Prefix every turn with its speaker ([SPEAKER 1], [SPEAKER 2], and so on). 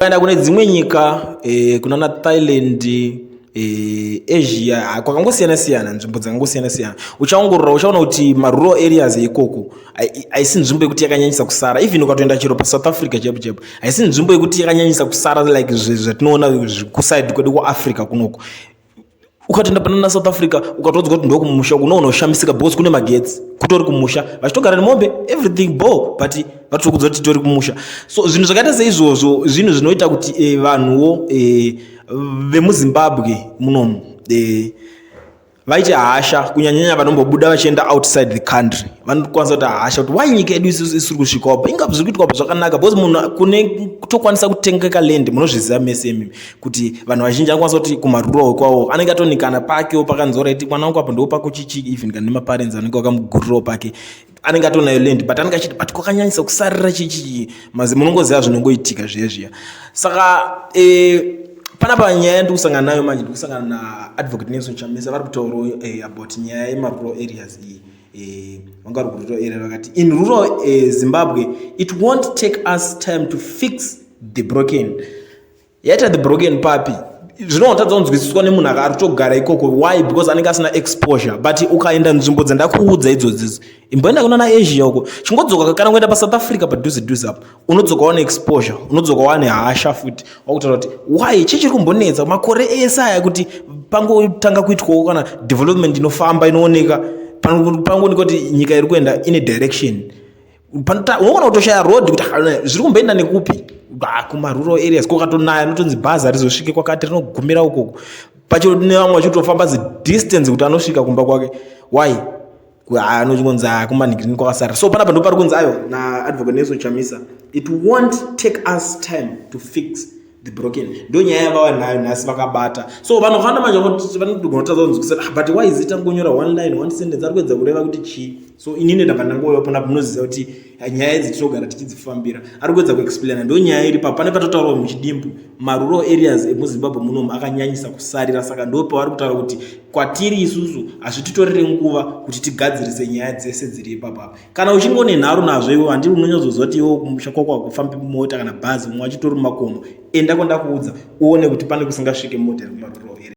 [SPEAKER 1] Ukaenda kune dzimwe nyika kunana Thailand, Asia, kwakangosiyana siyana, nzvimbo dzakangosiyana siyana, uchaongorora uchaona kuti marural areas ikoko haisi nzvimbo yekuti yakanyanyisa kusara. Even ukatoenda chero paSouth Africa chaipo chaipo, haisi nzvimbo yekuti yakanyanyisa kusara like zvatinoona kuside kwedu kuAfrica kunoko. Ukatoenda panana South Africa, ukatoudzwa kuti ndokumusha, unoona ushamisika because kune magetsi, kutori kumusha, vachitogara nemombe, everything bo, but vatokudza kuti titori kumusha. So zvinhu zvakaita seizvozvo zvinhu zvinoita kuti vanhuwo vemuZimbabwe munomu vaite hasha, kunyanyanya vanombobuda vachienda outside the country. Vanokwanisa kuti hasha kuti why nyika yedu isusu isiri kusvikawo, inga zviri kuitwa zvakanaka, because munhu kune kutokwanisa kutengeka land. Munozviziva mese imimi kuti vanhu vazhinji anokwanisa kuti kumarural kwavo anenge atonikana pakewo pakanzi, "Alright, mwana wangu apo ndo pako," chichi, even kana nemaparents anenge vakamugurirawo pake, anenge atonayo land, but anenge achiti, but kwakanyanyisa kusarira, chichi mazi. Munongoziva zvinongoitika zviya zviya. Saka panapa nyaya yandiri kusangana nayo manje, ndiri kusangana naAdvocate Nelson Chamisa, vari kutaurawo about nyaya yemarural areas iyi. Vanga vari kurural area, vakati, "In rural Zimbabwe, it won't take us time to fix the broken." Yaita the broken papi? Zvinotadza kunzwisiswa nemunhu ari kutogara ikoko. Why? Because anenge asina exposure. But ukaenda nzvimbo dzandakuudza idzodzidzo, imboenda kunana Asia uko, chingodzoka, kana kuenda paSouth Africa padhuze dhuze apo, unodzoka wane exposure, unodzoka wane hasha futi, wakutaura kuti why, chii chiri kumbonetsa makore ese aya kuti pangotanga kuitwawo kana development inofamba inooneka, pangooneka kuti nyika iri kuenda ine direction. Unogona kutoshaya road kuti zviri kumboenda nekupi. Kumarural areas kwakatonaya, notonzi bhazi harizosvike kwakati, rinogumira ukoko pacho, nevamwe vachitofamba zidistance kuti anosvika kumba kwake. Why? Anochingonzi kumanhigirini kwakasara. So panapa ndo pari kunzi ayo naAdvocate Nelson Chamisa, "It won't take us time to fix the broken." Ndo nyaya yavava nayo nhasi vakabata. So vanhu vakawanda manje vanogona kutadza kunzwisisa, "Ah, but why is it angonyora one line, one sentence? Ari kuedza kureva kuti chii?" So inini ndabva ndangouya panapa. Munoziva kuti nyaya idzi tinogara tichidzifambira. Ari kuedza kuexplaina, ndo nyaya iri papo. Pane patotaurwa muchidimbu, marural areas emuZimbabwe munomu akanyanyisa kusarira. Saka ndo pavari kutaura kuti kwatiri isusu hazvititorere nguva kuti tigadzirise nyaya dzese dziri ipapapa. Kana uchinge une nharo nazvo iwe, handiri unonyatsoziva kuti iwe kumusha kwako hakufambi mota kana bhazi, mumwe achitori mumakomo, enda kwandakuudza uone kuti pane kusingasvike mota iri kumarural area.